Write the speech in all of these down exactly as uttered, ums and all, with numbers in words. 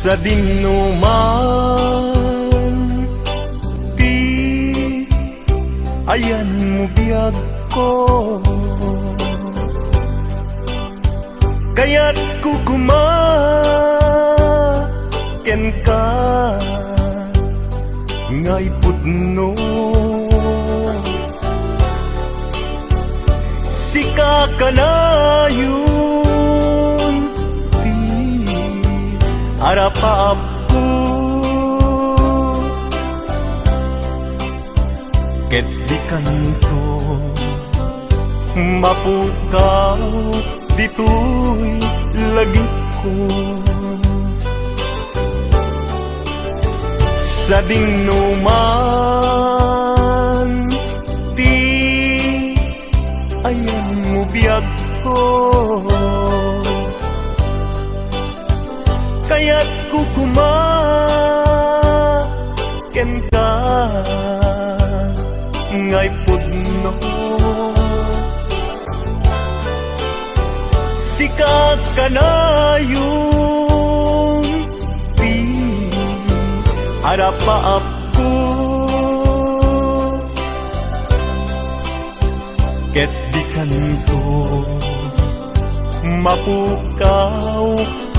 Sadinoman ti ayanmo biagko, kayatko koma kenka nga ipudno. Sika kanayon ti arapaapko, ket dikanto mapukaw ditoy lagipko. Sadinoman ti ayanmo biagko, kayatko koma kenka nga ipudno. Sika kanayon ti arapaapko, ket dikanto mapukaw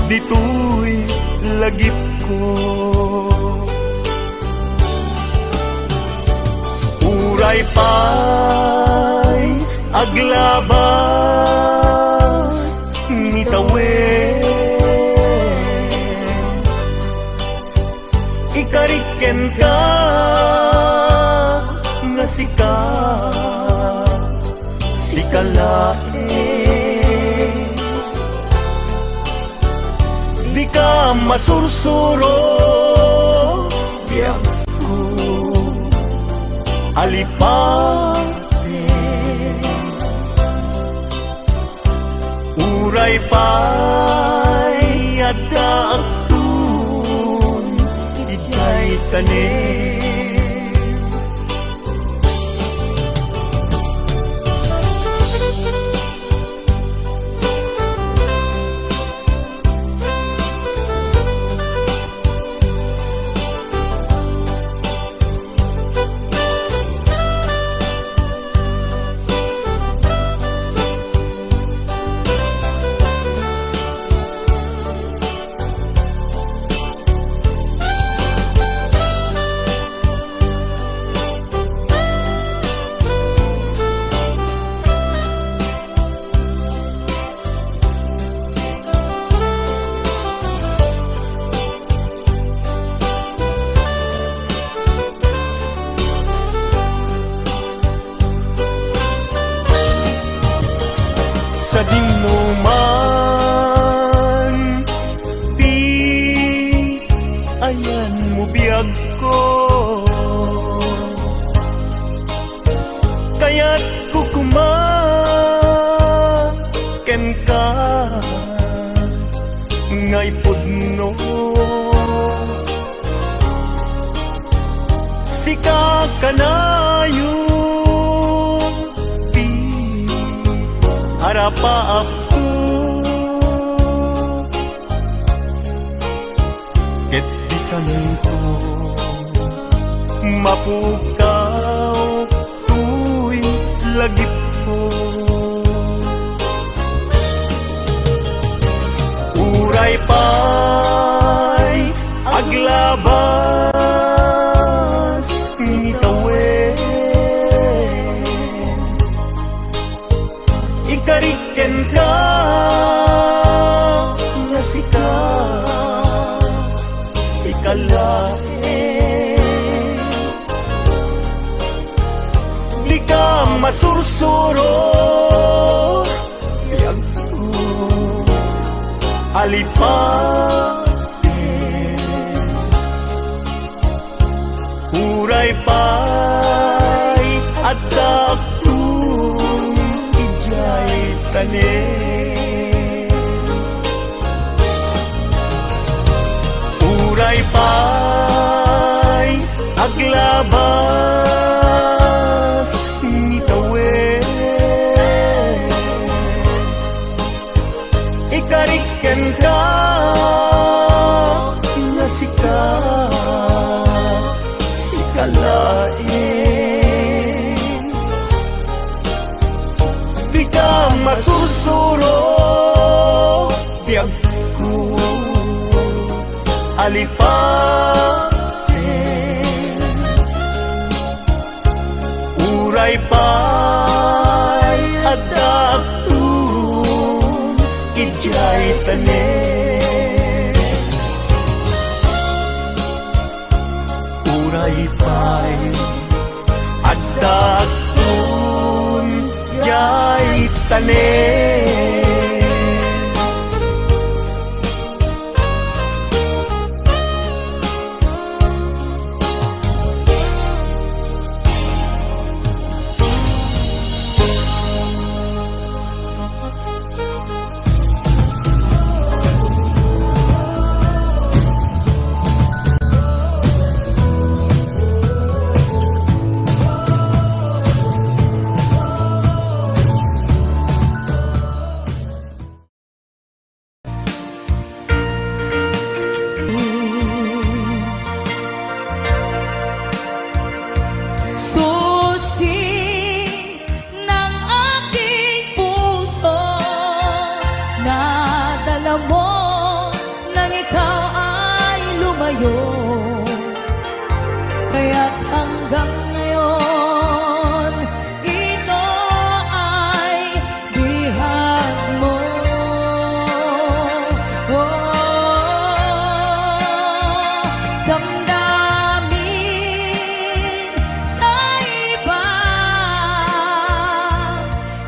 ditoy lagipko. Uray pay aglabas ni tawen, ikarik kenka nga sika, sika laeng. Dika masursuro, biagko, alipaten. Uray pay addaakton idiay tanem. Sadinoman ti ayanmo biagko, kayatko koma kenka nga ipudno. Sika kanayon ti arapaapko, ket dikanto mapukaw toy lagipko. Uray pay aglabas ni tawen, ikarik kenka nga sika, sika laeng. Dika masursuro, biagko, alipaten. Uray pay addaakton idiay tanem. Uray pay aglabas ni tawen, ikarik kenka Agko, alipaten, uray pay adda agton idiay tanem. Uray pay adda agton idiay tanem. Susi ng aking puso, nadala mo nang ikaw ay lumayo. Kaya't hanggang ngayon, ito ay bihag mo. Oh, damdamin sa iba,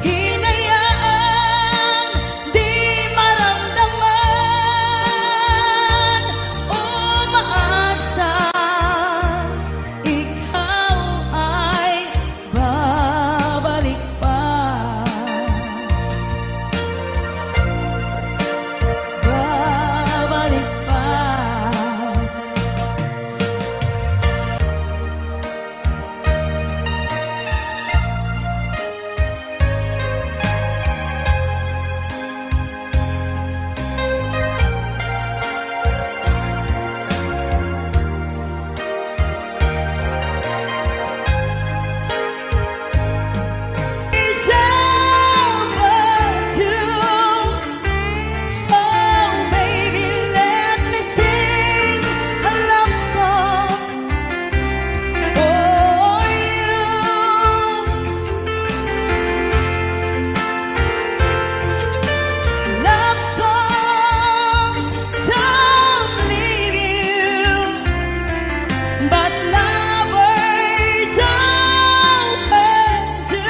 hinayaan di maramdaman. Umaasa ikaw ay babalik pa. Babalik pa. So, baby, let me sing a love song for you. Love songs don't leave you, but lovers open to.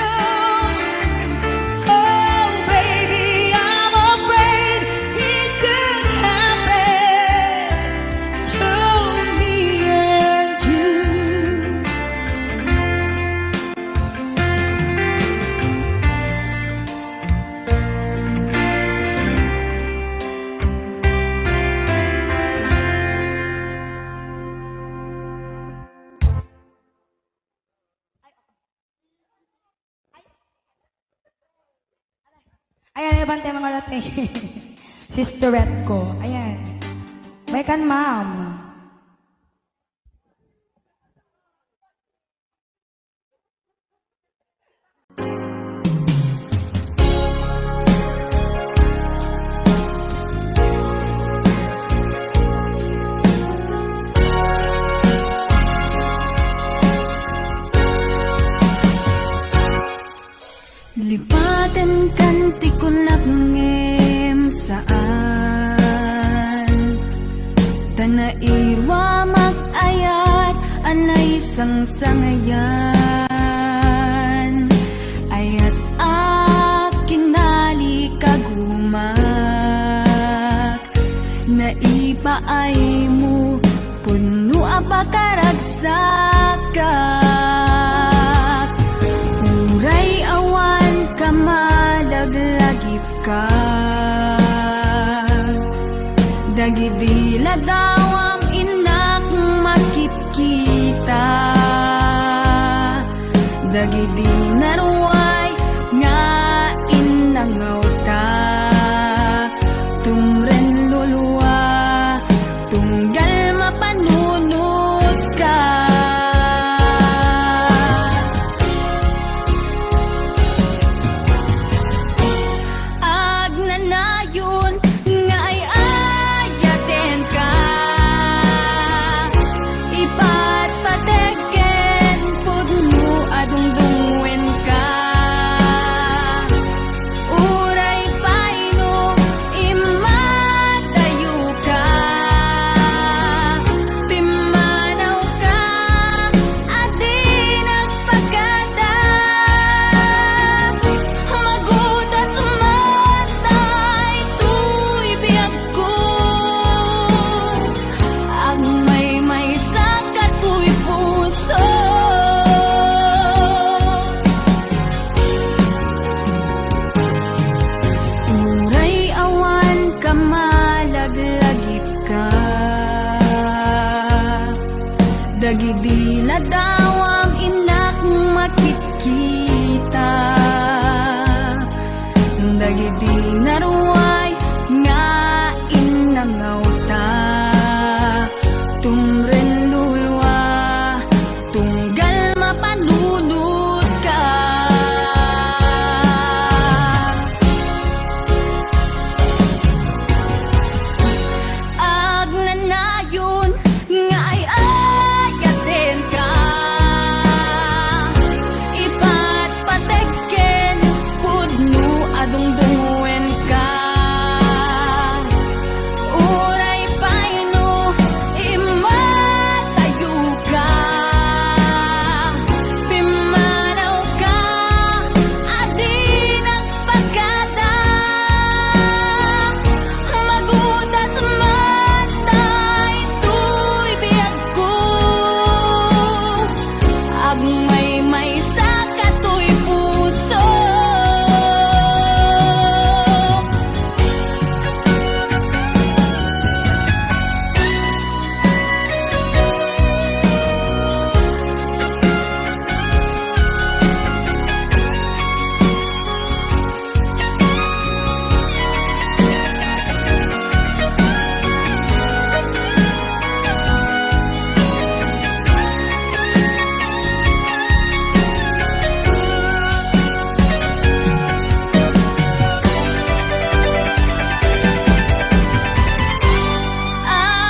Oh, baby, I'm afraid it could happen to me and you. Ayan, ibang tema nga rate. Sisterette ko. Ayan. May kan, ma'am. Lipaten kan ti kunak ngem saan. Ta nairuamak ayat a naisangsangayan. Ayat a kinalikagumak. Naipaaymo, pudno a pakaragsakak. Uray awan ka, malaglagitka. Dagidi ladawam innak makitkita. Dagidi naruay nga innangawta, tumren lulua, tunggal mapanunotka. Agnanayon nga Dagidi nadawam innak makitkita, dagidi naruay nga innangawta, tumren lulua, tunggal mapanunotka. Agnanayon nga ay-ayatenka, ipatpateg ken pudno a dungdungenka. Uray pay no immatayoka, pimmanawka a di nagpakada. Magudas man daytoy biagko, agmaymaysa katoy puso.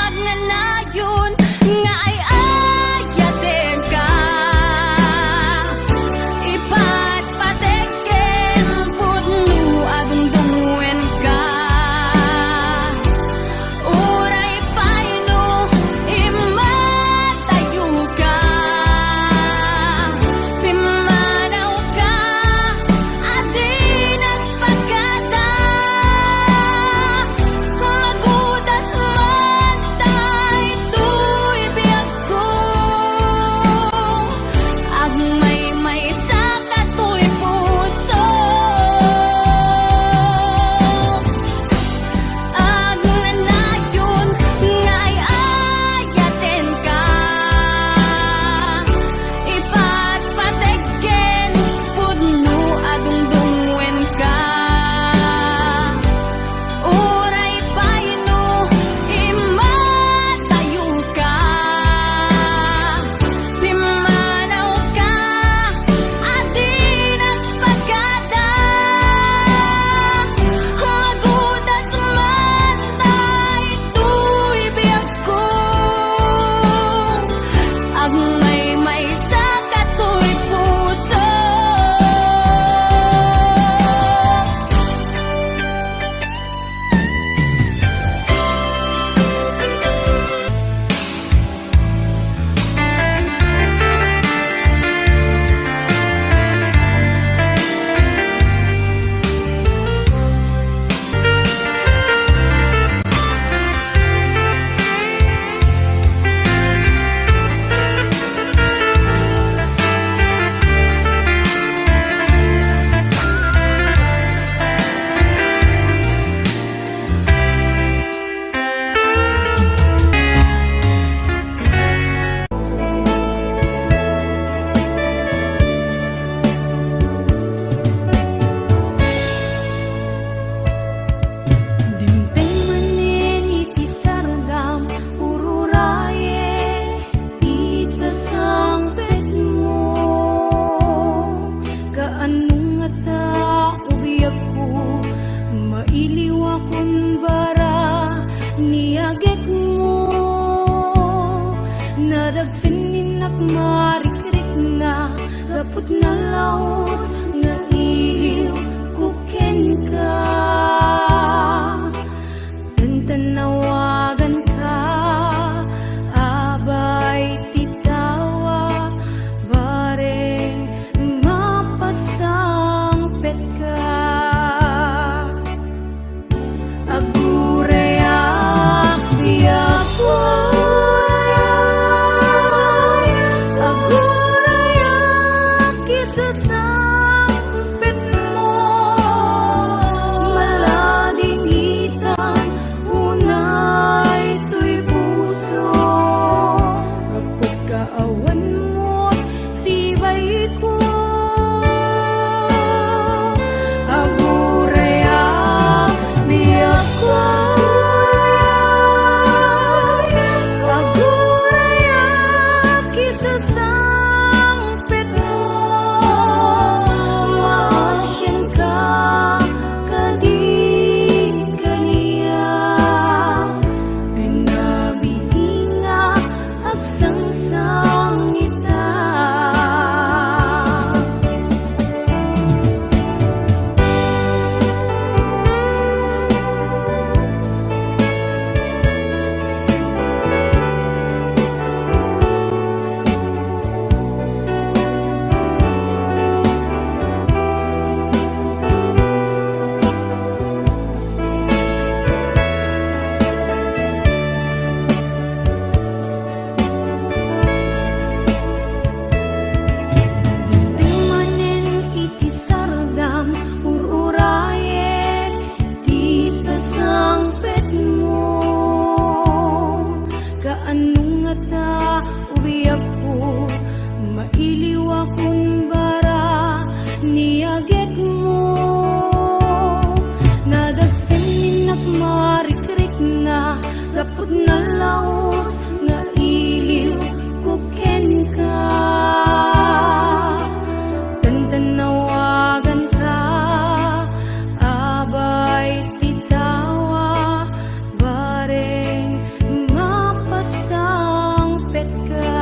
Agnanayon nga ay-ayatenka, ipatpateg ken pudno a dungdungenka. Uray pay no immatayoka, pimmanawka a di nagpakada. Magudas man daytoy biagko, agmaymaysa katoy puso. Agnanayon nga ay-ayatenka, ipatpateg ken pudno a dungdungenka. Uray pay no immatayoka, pimmanawka a di nagpakada. Magudas man daytoy biagko, agmaymaysa katoy puso. Dimteng manen iti sardam, ururaye ti sasangpetmo. Kaano ngata, o biagko, mailiwakon bara ni agekmo? Nadagsen innak marikrikna, gapu ta nalaus nga iliwko kenka. Tantannawaganka, abay ti tawa, bareng mapasangpetka. Agurayak, biagko, agurayak, isasangpetmo, mala Marikrikna gapu ta nalaus nga iliwko kenka. Tantan nawaganka, abay ti tawa, bareng mapasangpetka.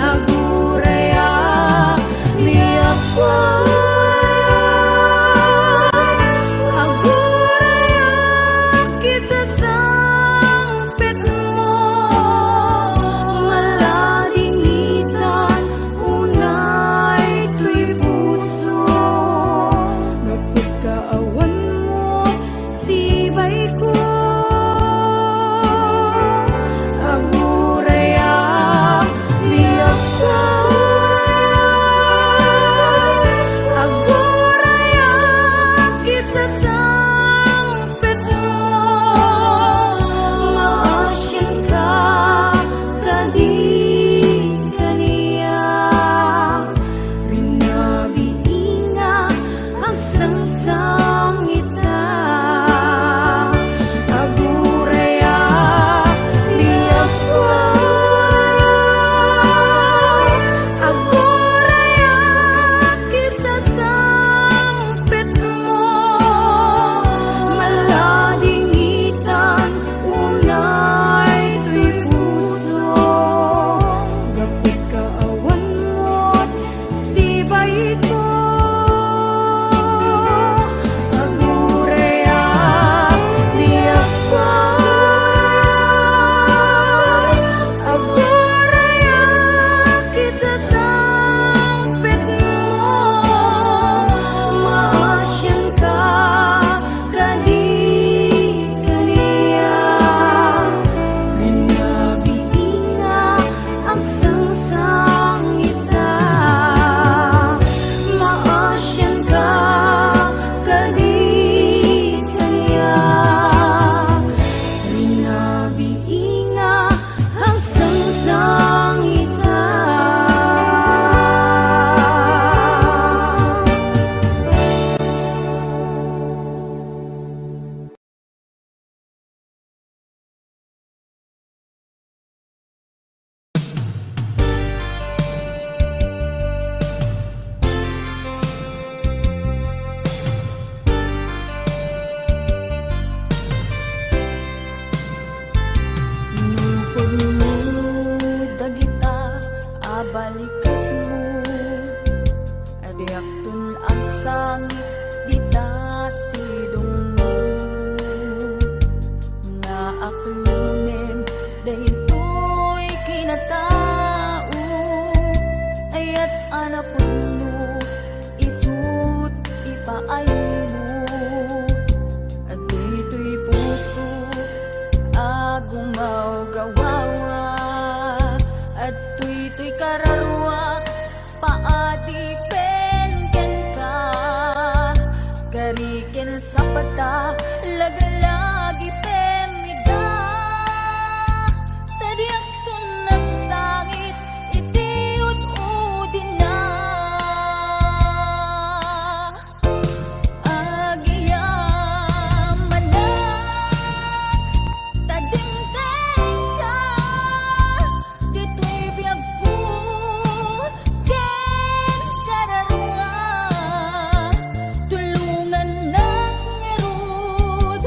Agurayak, biag ko. Agurayak, iti sangpetmo. Maladingitan unay toy puso. Gapu ta awan mo sibaiko. Agurayak, biag ko. Agurayak, iti sangpetmo. Maasianka kadi kaniak. Rinabii nga agsangsangita. Agurayak, biag ko. Agurayak, iti sangpetmo. Maladingitan unay toy puso. Gapu ta awan mo sibaiko. Agurayak, biag ko. Agurayak, iti sangpetmo. Maasianka kadi kaniak. Rinabii nga agsangsangita. Maasianka kadi kaniak. Rinabii nga agsangsangita. Inupodmo dagita a balikesmo. Diakton agsangit dita sidongmo nga aklonen daytoy kinatao. Ayat a napudno isut' ipaaymo. Daytoy puso a gumawgawawa, adtoy toy kararuak paadipen kenka. Kari ken sapata, laglagipen ida. Ta diakton agsangit iti ud-udina. Agyamanak ta dimtengka ditoy biagko ken kararua. Tulongannak ngarud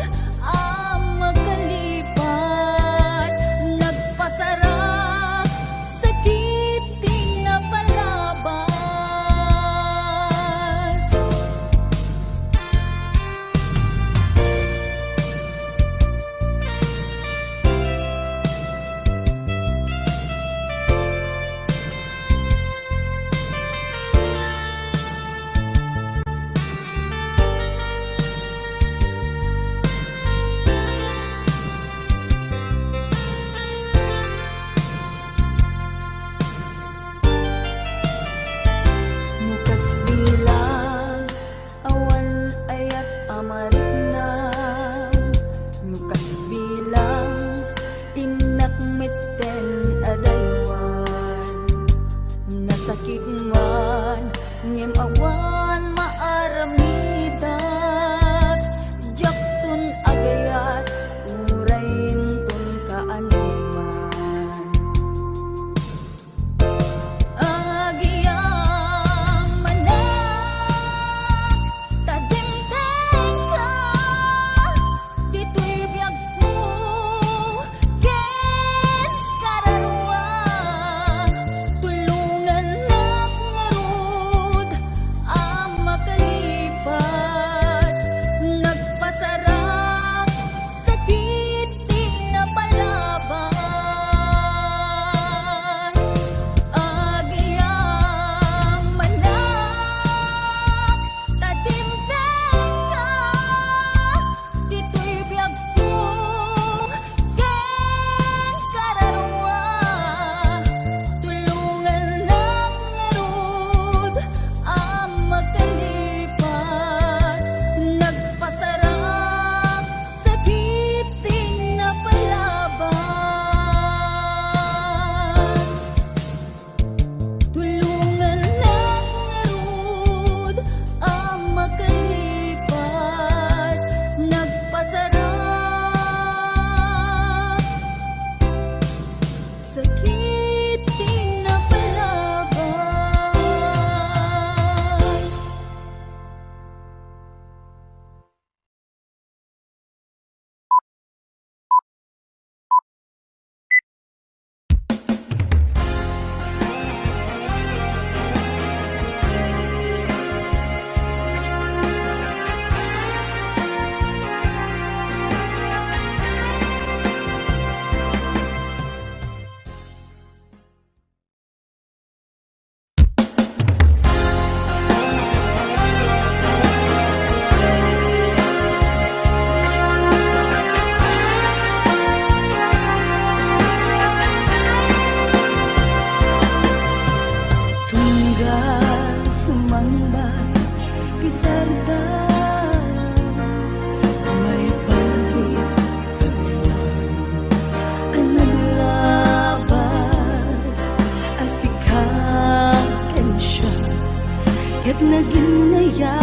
Naginnaya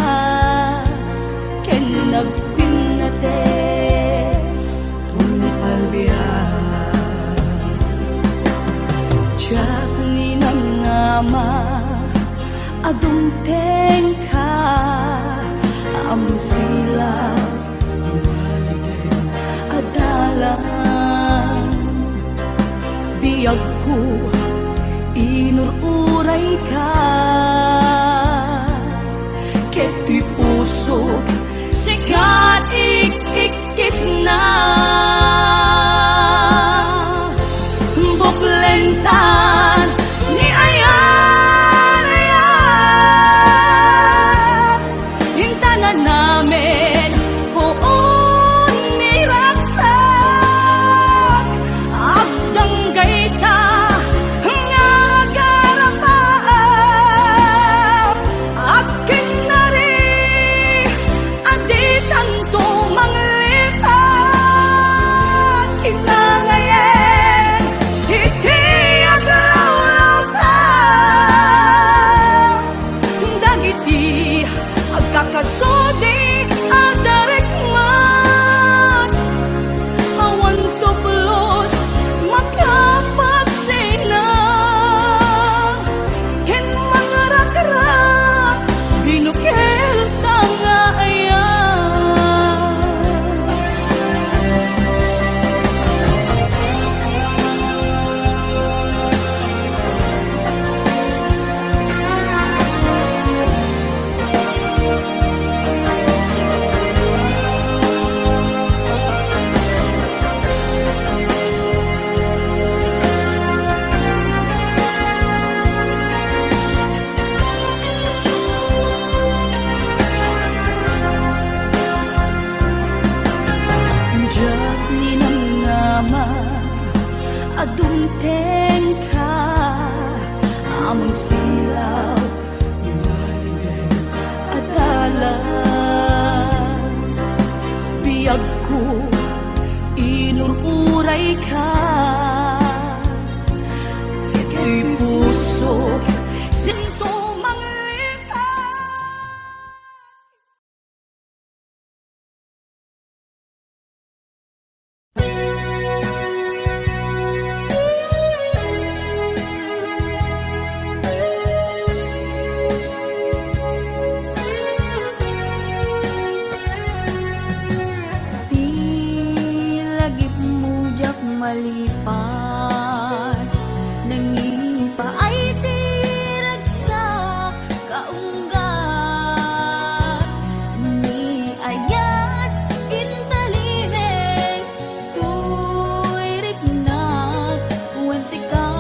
ken nagpinnate, tungpalbiag. Diak ninamnama a dumtengka, a mangsilaw adalan. Biagko, inur-urayka, ket ti pusok, sika ik-ikkisna. Buklentan ni ayat-ayat, intanan amin poon ni ragsak. Agdanggayta nga agarapaap, agkinnari a ditanto manglipat. Kinangayen iti aglawlawta dagiti agkakasudi a darikmat. Awan tublos makapagsina ken mangrakrak, binukel ta nga ayat. Diak ninamnama a dumtengka, a mangsilaw adalan. Biagko, inur-urayka, iti pusok, sinto manglipat. Ti lagipmo diak malipat, nangipaay ti ragsak kaunggat. Ni ayat intalibeng toy riknak, wen sika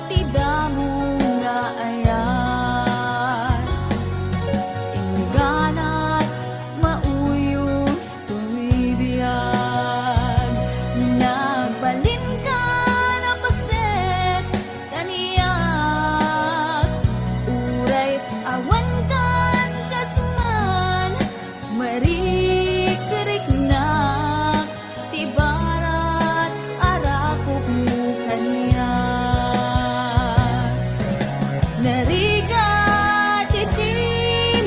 ti damo nga ayat. Ingganat mauyos toy biag, nagbalinka a paset kaniak, uray awankan kas man, marikriknak ti barat a rakupmo kaniak. Narigat iti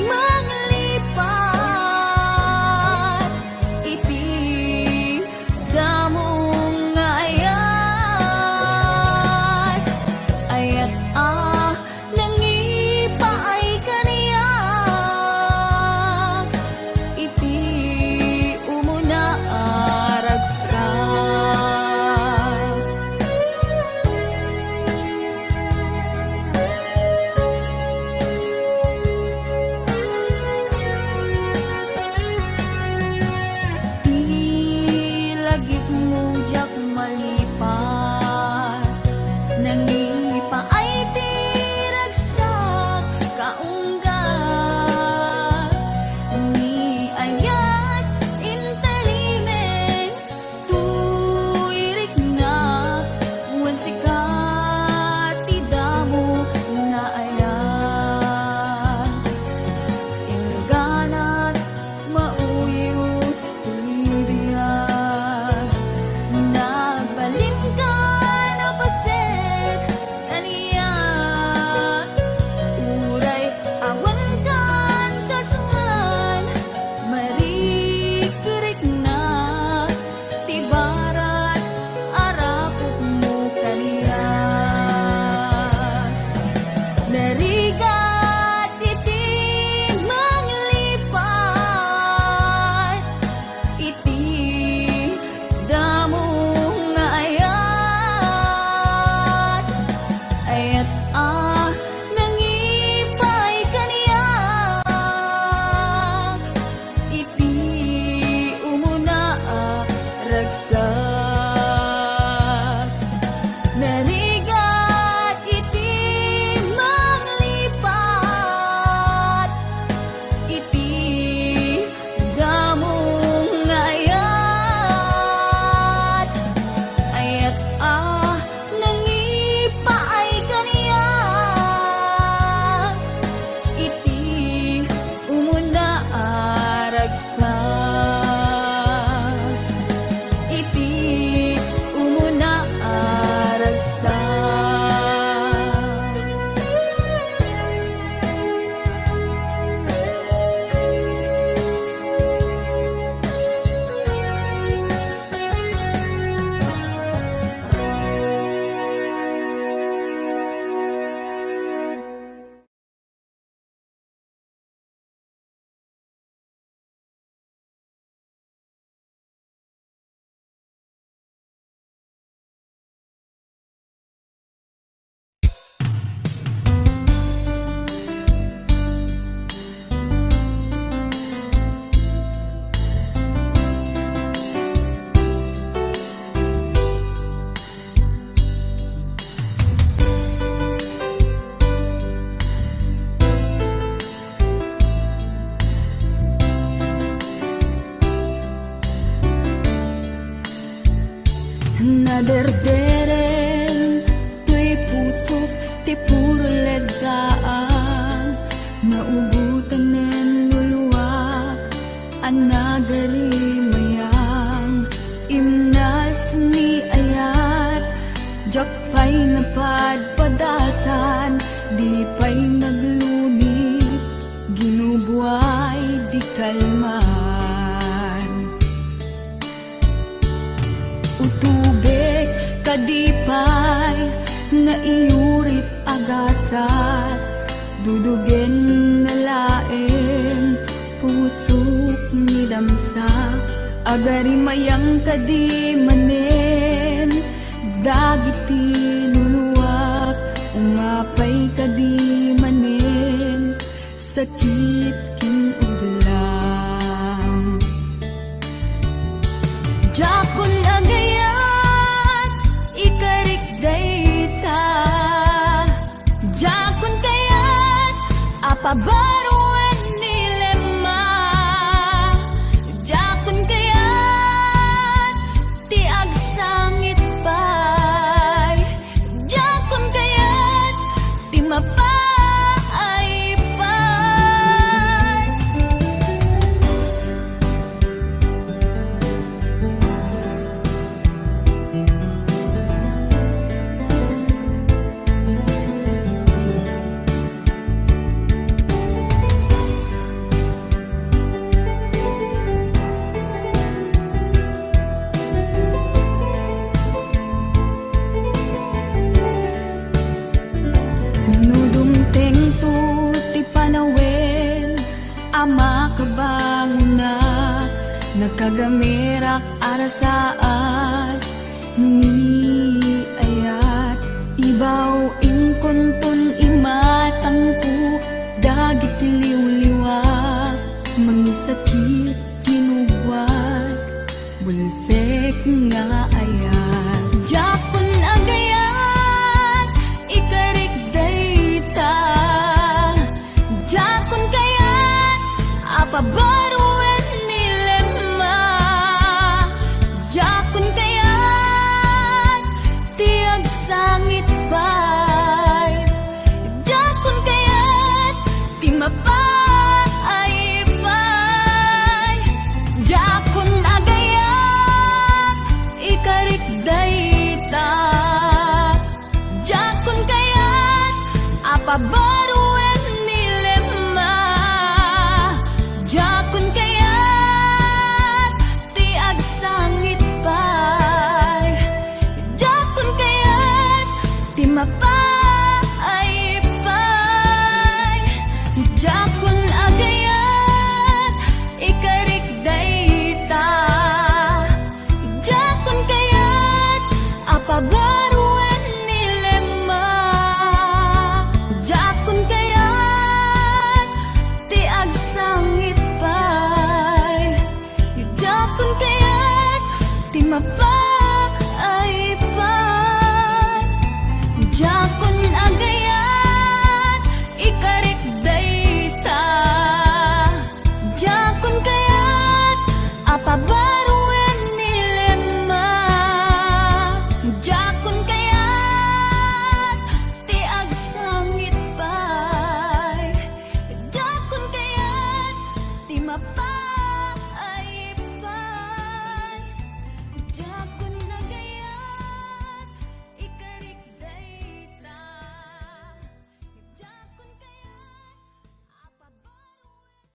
manglipat iti damo nga ayat, ayat a nangipaay kaniak iti Sa iti umuna a ragsak. Naderdereng toy pusok ti puro leddaang, naubotanen luluak a nagarimayang. Imnas ni ayat, diak pay napadpadasan, di pay nagluni, ginubuay di kalman. Utubek kadi pay nga iyurit a gasat, dudugen na laeng pusok ni damsa. Agarimayang kadi manen dagiti luluak, umapay kadi manen sakit ken ublang. Diakon agayat, ikarik dayta. Diakon kayat a pabaruen ni Lemma. Diakon kayat ti agsangit pay. Diakon kayat ti mapaay pay. No dumtengto ti panawen a makabangonak, nakagamerak a rasaas ni ayat. Ibaw inkonton imatangko dagiti liwliwa, mangisakit, kinugwat, bulsek nga ayat. Diakon agayat, ikarik dayta. Diakon kayat a pabaruen ni Lemma. Diakon kayat ti agsangit pay. Diakon kayat ti mapaay pay. Diakon agayat, ikarik dayta. Diakon kayat a pabaruen ni Lemma. Diakon kayat ti agsangit pay. Diakon kayat ti mapaay pay. Diakon agayat, ikarik dayta. Diakon kayat a pabaruen ni Lemma. Diakon kayat ti agsangit pay. Diakon kayat ti mapaay pay. Diakon agayat, ikarik dayta. Diakon kayat a pabaruen ni Lemma. Diakon kayat ti agsangit pay. Diakon kayat ti mapa-